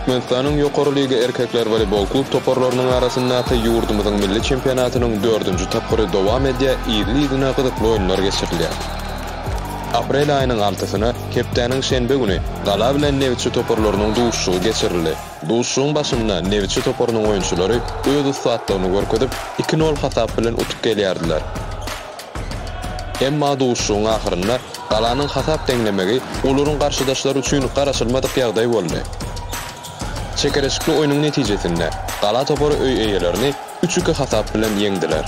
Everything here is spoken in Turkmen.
Türkmenistanyň Ýokary liga erkekler woleýbol klub toparlarynyň arasyndaky ýurdumyzyň milli çempionatynyň dördünji tapgyry dowam edýär, yzly-yzyna gyzykly oýunlar geçirilýär. Aprel aýynyň altysyna, hepdäniň şenbe güni Gala bilen Nebitçi toparlarynyň duşuşygy geçirildi. Duşuşygyň başynda Nebitçi toparynyň oýunçylary öz ussatlygyny görkezip, iki nol hasap bilen utup gelýärdiler. Emma duşuşygyň ahyrynda Galanyň hasap deňlemegi olaryň garşydaşlary üçin garaşylmadyk ýagdaý boldy. Çekeleşikli oýnuň netijesinde, Gala topary öý eýelerini üç-iki hasap bilen ýeňdiler.